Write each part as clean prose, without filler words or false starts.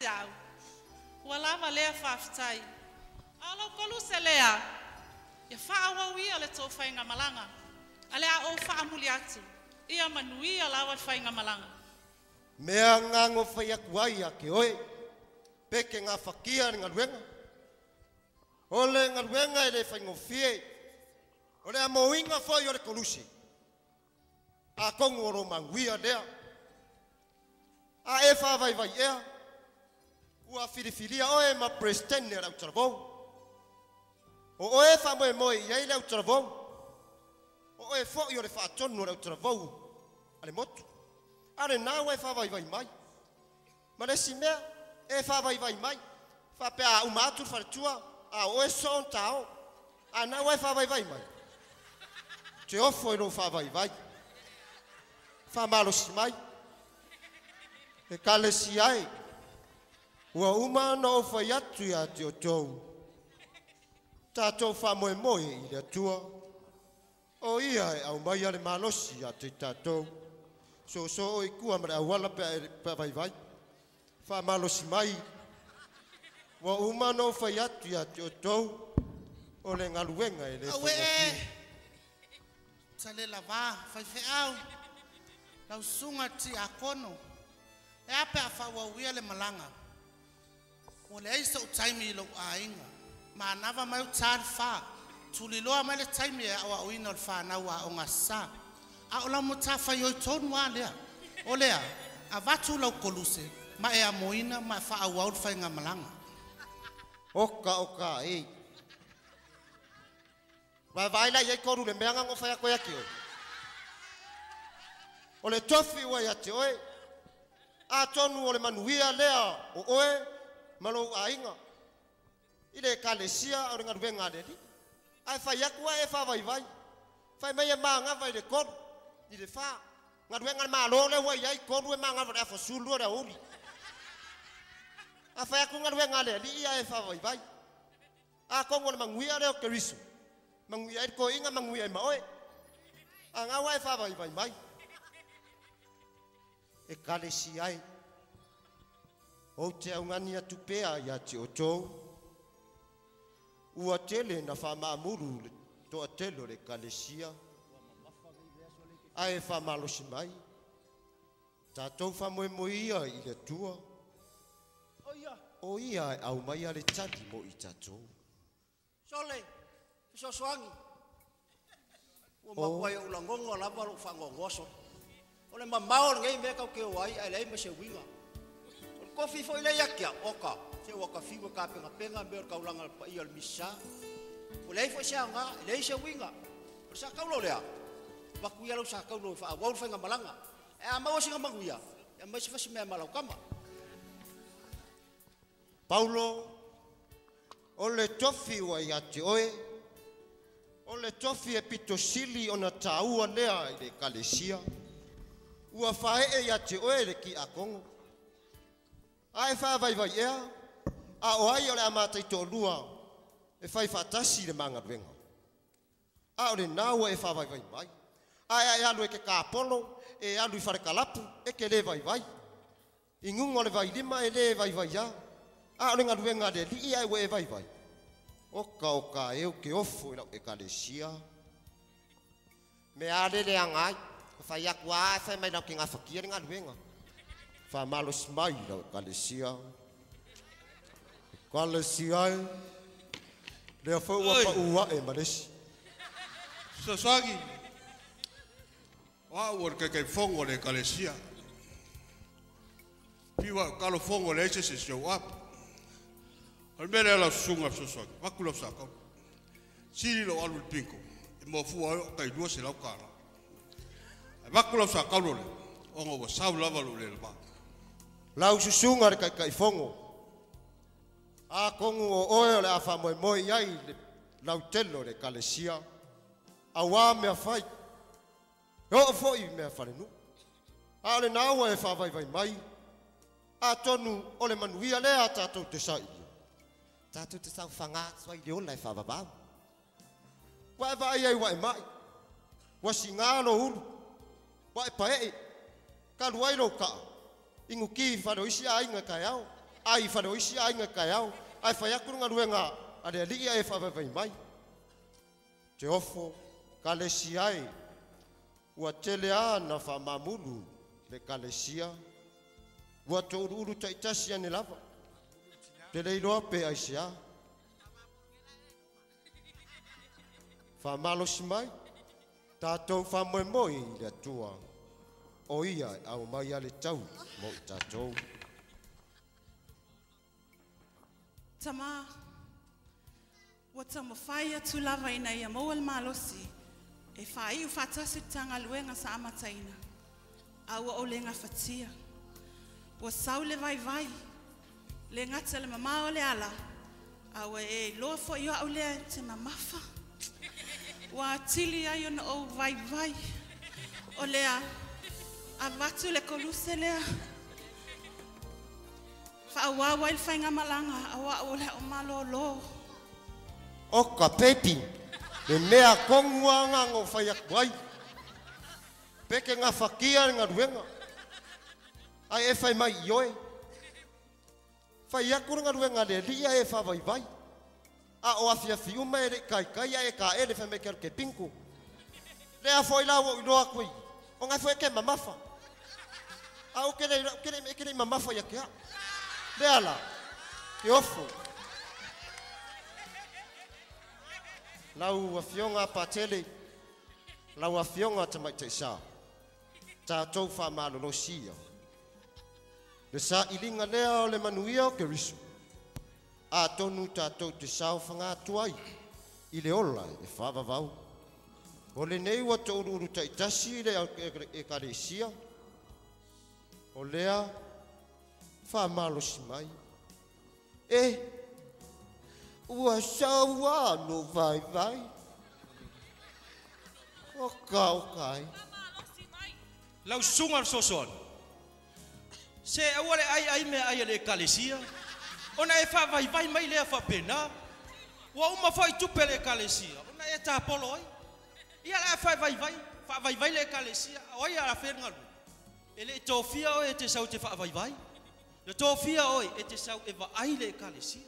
Au. Ua lava lea faafetai. A o lau koluse lea, ia faaauau ia le tou faigamalaga, ae o le a ou faamuli atu, ia manuia lava le faigamalaga. Mea gago fai atu ai ia te oe, pe te gafatia le galuega. O le galuega e le faigofie, o le amoina foi o le koluse. Atonu o lo manuia lea. A e faavaivai ea, ua filifilia oe ma Peresetene o le autalavou. O oe faamoemoe i ai le autalavou, o oe foi o le faatonu o le autalavou a le motu. A o lena ua e faavaivai mai. Ma le isi mea, e faavaivai mai, faapea a uma atu le faletua, a o oe sosoo ona ta o. A na ua e faavaivai mai, ou te ofo i lou faavaivai. Faamalosi mai, Ekalesia e, ua uma ona ou fai atu ia te outou, tatou faamoemoe i le Atua, o ia e aumaia le malosi ia te i tatou. Soosoo i tua ma le auala pe a vaivai. Faamalosi mai, ua uma ona ou fai atu ia te outou, o le galuega e le Auē faigofie. Sa le lavā faifeau lau susuga tiakono, e a pe a faaauau ia le malaga? Ua leai so'u taimi i lou aiga, manava mai ua ta le 4, tuliloa mai le taimi e aoaoina o le fanau Aoga Aso Sa. A o lau matafaioi tonu lava lea, o le a? Avatu lau koluse ma e amoina ma e faaauau le faigamalaga. Oka oka e. Vaavaai la i ai Koru i le mea na ou fai atu ai ia te oe. O le tofi ua ia te oe, atonu o le manuia lea o oe ma lou aiga i le Ekalesia o le galuega a le Alii. Ae fai atu ae e faavaivai, fai mai e manava i le 3 i le 4. Galuega a le Malo lea ua i ai, 3 e manava i le afa 12 o le aoauli. A fai atu galuega a le Alii ae e faavaivai. Atonu o le manuia lea o Keriso, manuia ai le toeaina, manuia ai ma oe. A na ua e faavaivai mai. Ekalesia e, ou te augani atu pea ia te outou, ua tele na faamaamulu le toatele o le Ekalesia, ae faamalosi mai, tatou faamoemoe ia i le Atua, o ia e aumaia le tali mo i tatou. Sole, fesoasoani. Ua matuai ou lagona lava lou faanoanoa, sole. O le mamao o lenei mea tatou te o ai ae leai ma se uiga. O le tofi foi lea ia te au, oka, se ua ta fiu e tapenapena mea o le taulaga o le paia o le Misasa. Ua leai foi se aoga, e leai se uiga. O le sa taulo lea, avatu ia lau sa taulo e faaauau le faigamalaga. Ae a maua sina manuia, e aumai se fasimea ma lau tama. Paulo, o le tofi ua ia te oe, o le tofi e pito sili ona taua lea i le Ekalesia. Ua faaee ia te oe le tiakono. A e faavaivai ea, a o ai o le a mataitoalua e fai faatasi le ma galuega. A o lena ua e faavaivai mai. Ae a e alu e te tapolo, e alu i falekalapu, e te le vaivai. I luga o le vailima e le vaivai lava. A o le galuega a le Alii ae ua e vaivai. Oka oka e ou te ofo i lau Ekalesia. Mea a le leaga ai, ka fai atu lava ae fai mai latou te gafatia le galuega. Faamalosi mai lau Ekalesia. Ekalesia e, lea foi ua Oi. pau ae ma le isi. Fesoasoani. O au o le Taitaifono o le Ekalesia. Fiu au talo fono e leai se isi e show up. O le mea lea lau susuga fesoasoani, avatu lau sa taulo. Sili lou alu i le bingo, e mafua ai o tai $200. Avatu lau sa taulo lea, ona ua sau lava lou le lava. Lau susuga le Taitaifono, atonu o oe o le a faamoemoe i ai le lautele o le Ekalesia, auā mea fai, e oo foi i mea falenuu. A o lena ua e faavaivai mai, atonu o le manuia lea tatou te sailia. Tatou te saofaga atu ai i le ola e faavavau. Ua e vaai ai ua e mai, ua sigā lou ulu, ua e paee, talu ai lou kaa, inuti i fale o isi aiga i taeao. Ai fale o isi aiga kaeao. Ai fai aku le galuega a le alii ae faavaivai mai. Te ofo kalesia ai. Ua tele a na faamamulu le kalesia. Ua touluulu taitasi ane lava. Te le iloa pe aisea. Faamalosi mai. Tātou faamoemoe i le Atua. O ia e ao mai a le tau mo i tātou. Tama, ua taumafai atu lava ina ia maua le malosi e faaiu faatasi le tagaluega sa amataina. A ua ou le gafatia. Ua sau le vaivai, le gata le mamao o le ala, a ua e iloa foi o au lea e te mamafa. Ua atili ai ona ou vaivai. O lea, avatu le koluse lea. Faaauau ai le faigamalaga a o au o le ao malōlō. O ka pepi, le mea kongu anga ngo fai aku ai. Peke ngā whakia le ngaruenga. Ai e whai mai i oe. Whai aku le ngaruenga le lia e whawai vai. A o afi afi uma e le kai kai a e ka ele whai mai ke ke pinko. Lea foi la o iloa kui. O ngai foi ke mamafa. A o kere kere kere mamafa ia ke a. Lea la. Ke ofo. Lau afioga Patele, lau afioga Tamaitaisa, tātou faamalolosia. Le sailiga lea o le manuia o Keriso, atonu tātou te saofaga atu ai i le ola e faavavau. O lenei ua touluulu taitasi i le ekalesia, o lea faamalosi mai. E, ua saua no vai vai. O ka o kai. Lau susuga le fesoasoani. Se aua le ai ai mea ai a le ekalesia. Ona e faavaivai mai lea faapena. Ua uma foʻi tupe le ekalesia. Ona e tapolo ai. Ia la faavaivai, faavaivai le ekalesia. O ai a fe galu. E le tofia oe e te sau te faavaivai. Le tofia oe e te sau e vaai le ekalesia.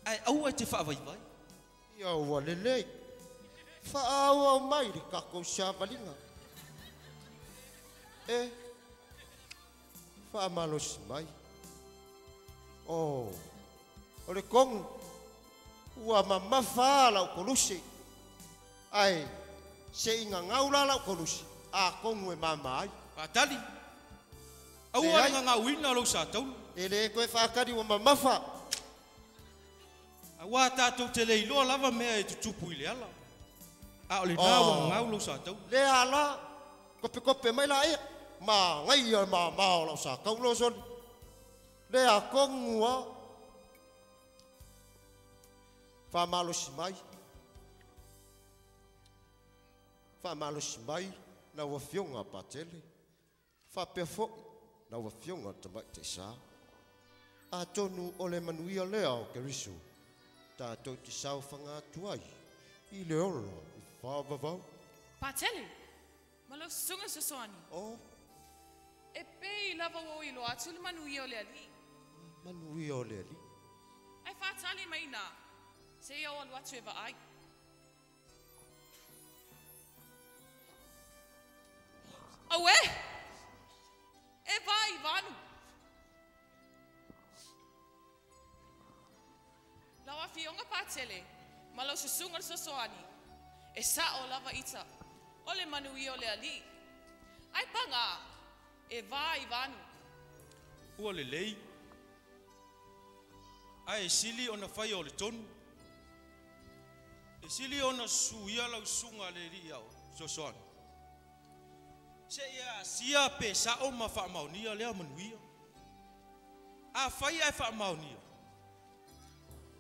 Ae aua e te faavaivai. Ia ua lelei. Faaauau mai le tatou savaliga. E, faamalosi mai. O, o le kogu, ua mamafa lau koluse. Ae, se i gagau la lau koluse, a kogu e mama ai. Faatali. Aua le gagauina lou sataulu. E le koe faakali ua mamafa. Auā tatou te le iloa lava mea e tutupu i le ala. A o lenā ua gagau lou sataulu. Lea la, kopekope mai la ia. Ma ngai ia ma ma o lau sakaulo soli. Lea kogu a. Faamalosi mai. Faamalosi mai lau afioga Patele. Faapea foʻi lau afioga Tamaitaisa. Atonu o le manuia lea o Keriso. Tātou te saofaga atu ai i le ola i faavavau. Patele, ma lau susuga fesoasoani. O. E pei lava ua ou iloa atu le manuia o le alii. Manuia o le alii. Ae faatali mai iná, seia ou alu atu e vaai. Auē! E vai vanu. Lau afioga Patele, ma lau susuga le fesoasoani. E saʻo lava ita, o le manuia o le alii. Ae pagā, e va i vanu. Ua lelei. Ae sili ona faia o le tonu. E sili ona suia lau susuga le alii ao fesoasoani. Se ia asia pe saʻo ma faamaonia lea manuia. Afai ae faamaonia.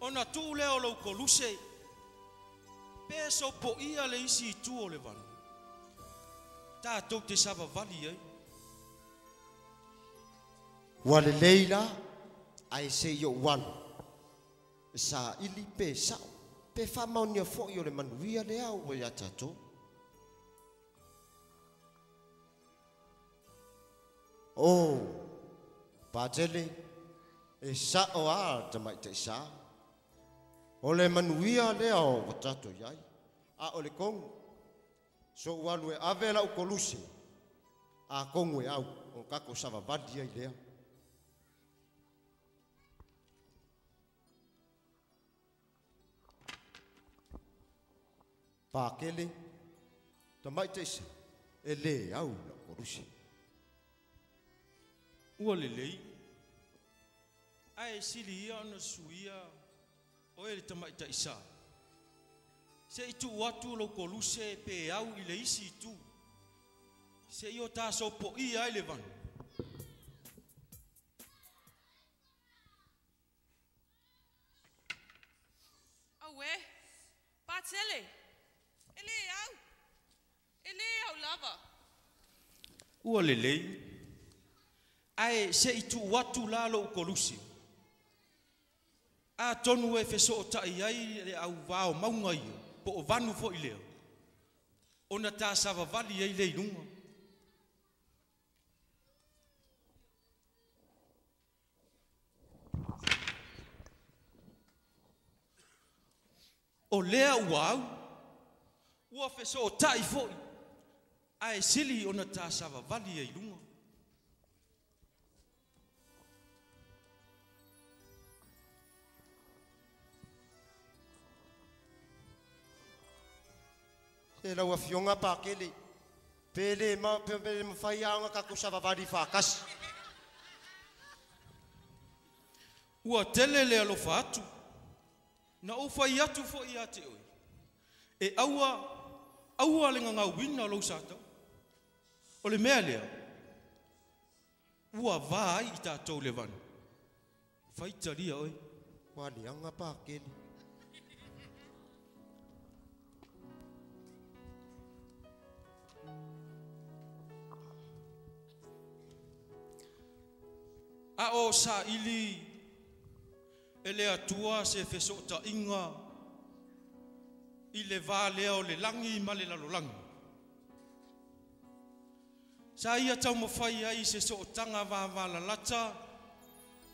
Ona tuu lea o lou koluse. Pe sopoia le isi itu o le vanu. Tātou te savavali ai. Ua lelei la, ae seia ou alu. E saili pe saʻo. Pe faamaonia foʻi o le manuia lea ua iā tatou. O, Patele, E sa o a tamai te sa. O le manuia lea o wa tātou iai. A o le kongu. So ualu e ave la ukoluse. A kongu e au. O kako savavali ai lea. Pākele. Tamai te isa. E le au la ukoluse. Ua lelei. Ae sili ia ona suia o e le tamaitaʻi Se i tuu atu lou koluse pe au i le isi itu. Se i o tasopoia ai le vanu. Auē, Patele, e lē au, e lē au lava. Ua lelei. Ae se i tuu atu la lou koluse. Atonu e fesootaʻi ai le auvā o mauga ia, po o vanu foʻi lea, ona tasavavali ai le i luga. O lea ua au, ua fesootaʻi foʻi, ae sili ona tasavavali ai i luga. Se lau afioga Pakele, pe le ma pe le mafai lava ona tatou savavali faatasi. Ua tele le alofa atu, na ou fai atu foʻi ia te oe, e aua, aua le gagauina lou sataua. O le mea lea, ua va ai i tatou le vanu. Faitalia oe. Ua leaga Pakele. A o saili e le Atua se fesootaiga i le va lea o le lagi ma le lalolagi. Sa ia taumafai ai se sootaga vavalalata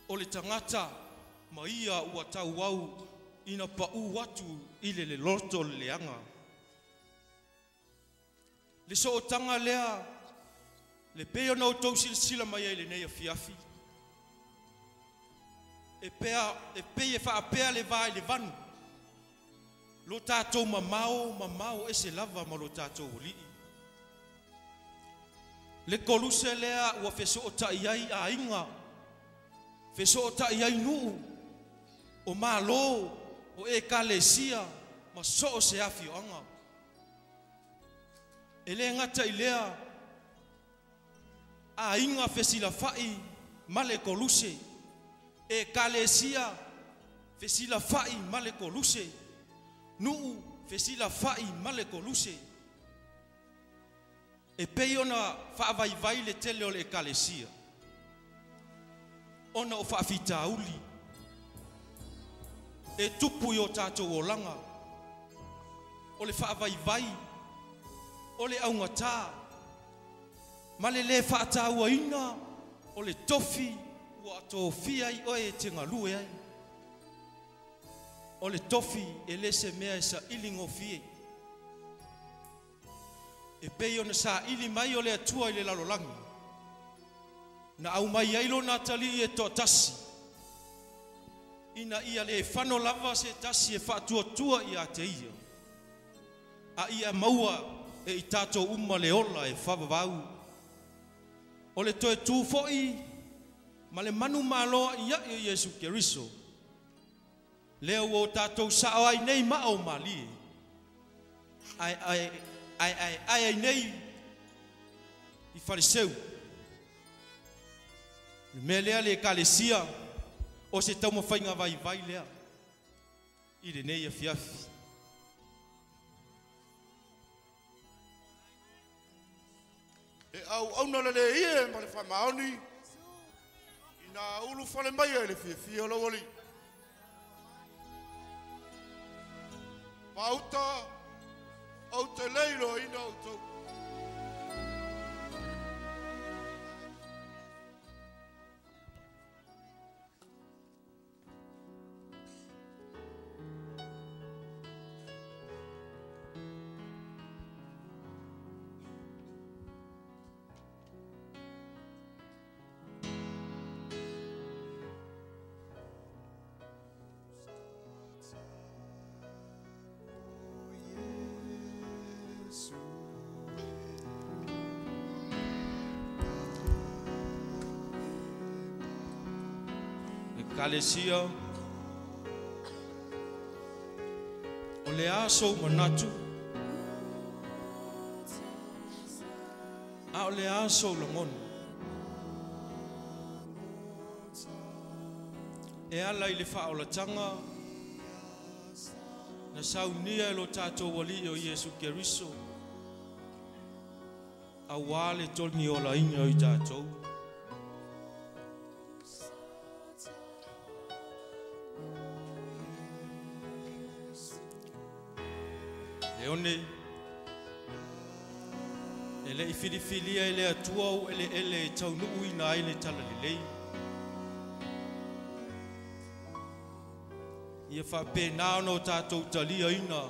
o le tagata ma ia ua tauau ina paʻū atu i le leloto le leaga. Le sootaga lea le pei ona outou silasila mai ai i lenei afiafi, e pea e pei e faapea le va i le vanu, lo tatou mamao, mamao ese lava ma lo tatou Alii. Le koluse lea ua fesootaʻi ai aiga, fesootaʻi ai nuu, o malo, o ekalesia, ma so o se afioaga. E le gata i lea, aiga fesilafaʻi ma le koluse, ekalesia fesilafaʻi ma le koluse, nuu fesilafaʻi ma le koluse. E pei ona faavaivai le tele o le ekalesia, ona o faafitauli e tupu i o tatou olaga, o le faavaivai, o le augatā, ma le lē faatauaina o le tofi ua tofia ai oe e te galue ai. O le tofi e le se mea e saili gofie. E pei ona saili mai o le Atua i le lalolagi, na aumai ai lona atalii e toatasi, ina ia le fano lava se tasi e faatuatua ia te ia, a ia maua e i tatou uma le ola e faavavau. O le toe tu foʻi ma le manumalo aʻiaʻi o Iesu Keriso, lea ua o tatou saʻo ai nei maa o malie, ae ae ae ae ae ai nei i Faleseu. Le mea lea le ekalesia, o se taumafaiga vaivai lea i lenei afiafi. E auauna lelei e ma le faamaoni ina ulu fale mai ai le fiafia o lau Alii. Pauta, ou te le iloaina outou. Ekalesia, o le aso manatu, a o le aso lagona. E ala i le faaolataga na saunia e lo tatou alii o Iesu Keriso, auā le toligi olaina o i tatou. E one, e le i filifilia e le Atua ou eleele e taunuuina ai le talalelei. Ia faapena ona o tatou taliaina,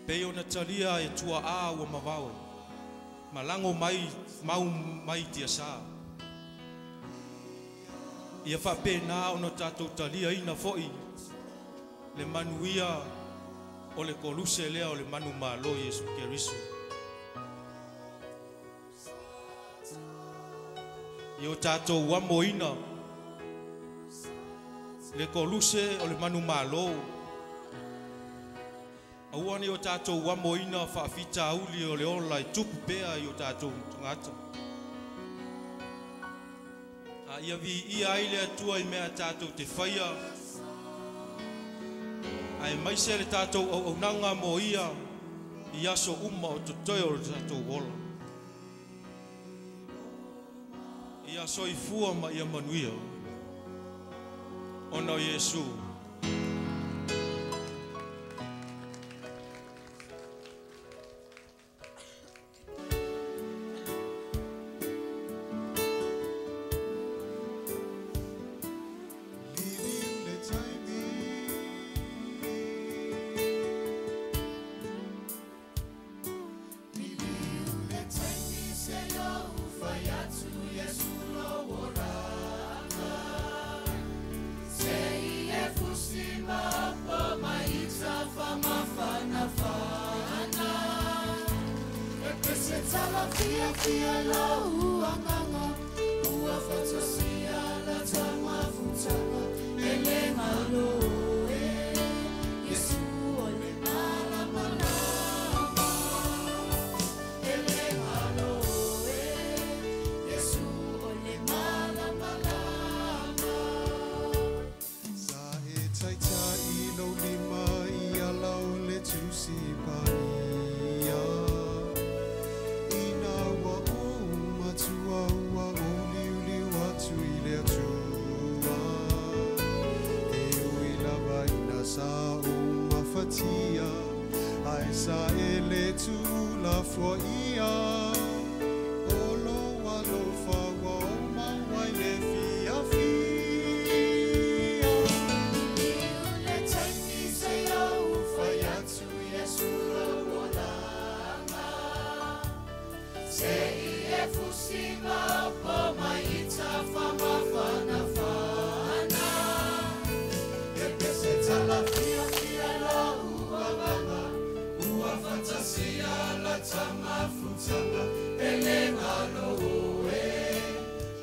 pei ona talia e tua'a ua mavae, malago mai mau mai tiasā. Ia faapena ona tatou taliaina fo'i le manuia o le koluse lea o le manumalo Iesu Keriso. Ia o tatou amoina le koluse o le manumalo, aua ne o tatou amoina faafitauli o le ola e tupu pea i o tatou tagata. A ia viia ai le Atua i mea tatou te faia, ae maise le tatou auaunaga mo ia i aso uma o totoe o le tatou ola. Ia soifua ma ia manuia. Ona o Iesu.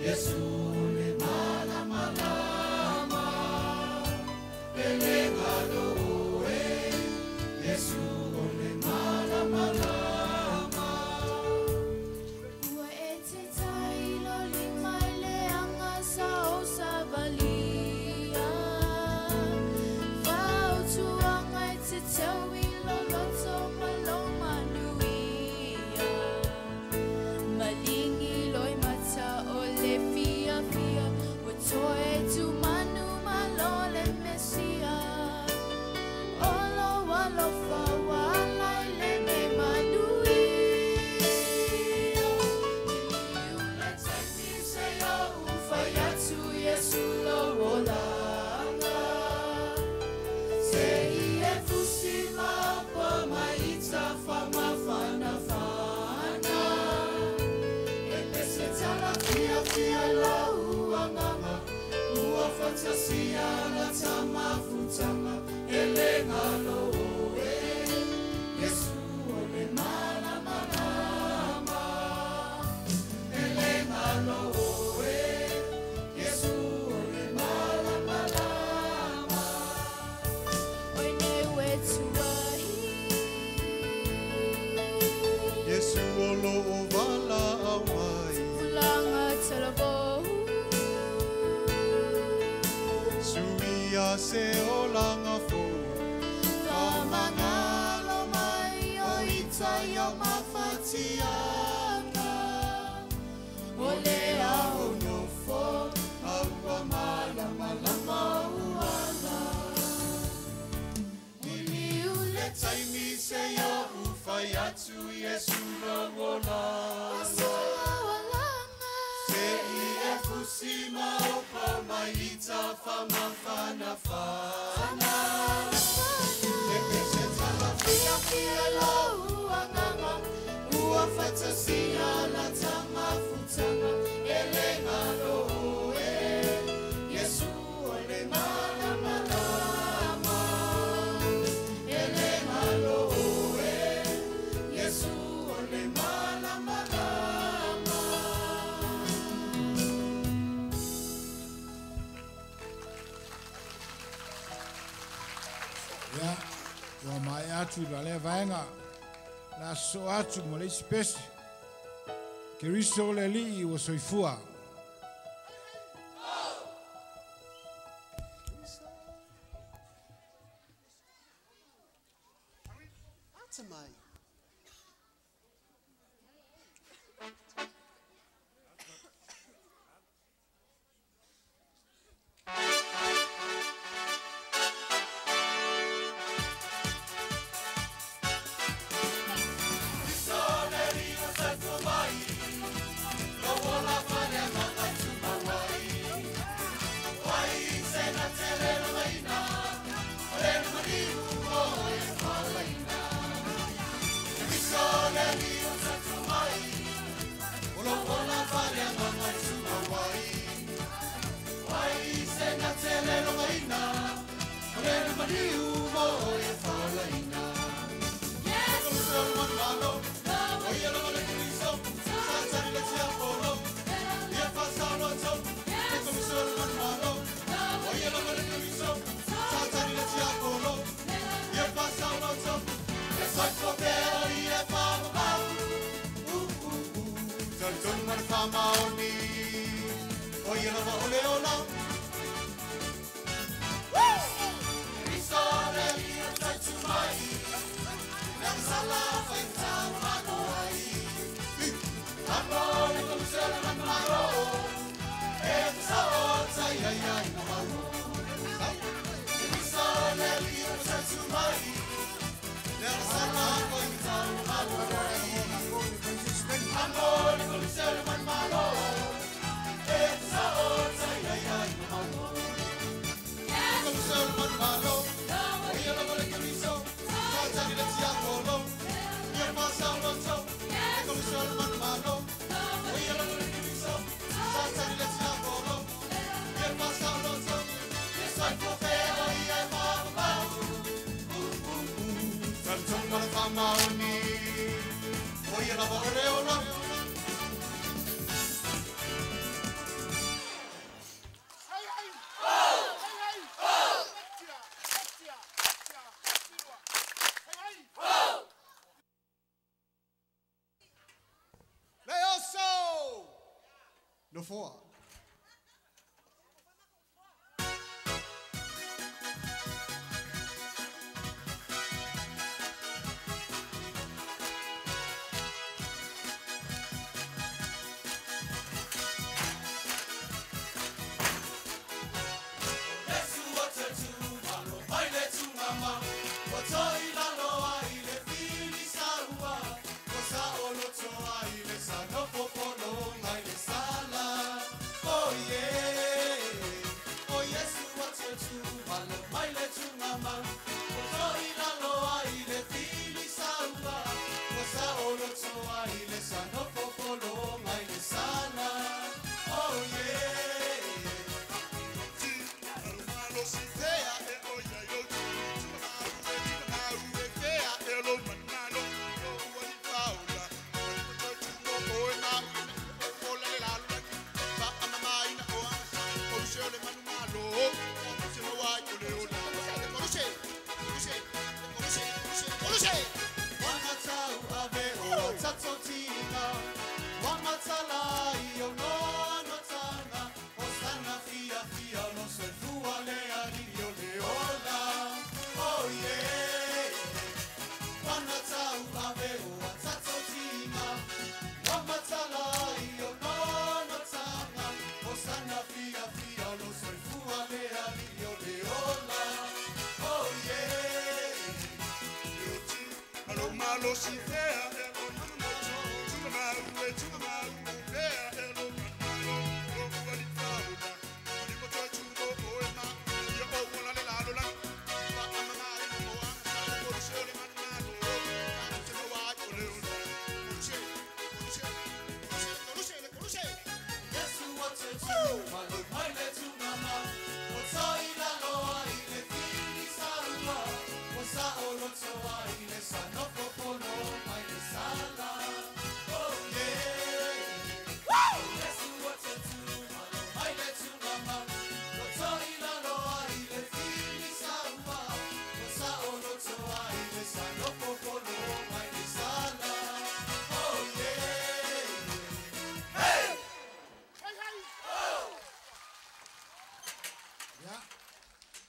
Yesu ole mala ia se olanga fou. Whamangalo mai o ita i o mawhatianga. O le ao nofo, aua malama lama uana. Liliu le taimi se ia ufai atu Yesu logola. Se i e fusima o pa mai ita whamafana fana. Le pese tala fia fia lo uanganga. Ua fatasia la tamafutanga. Ele ngalo e Yesu ole mana malama. Ele ngalo e Yesu ole mana malama. Ia, ua mai atu la lea vaega, la so atu mo le isi pesi. Keriso le alii ua soifua. Ata mai. No four.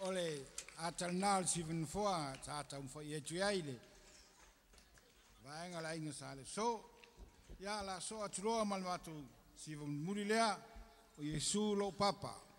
Ole atalnal siven foa ta ta fo ye tuaile vaenga la inga sale so ya la so atuloa malmatu siven mulilea o Yesu lo papa.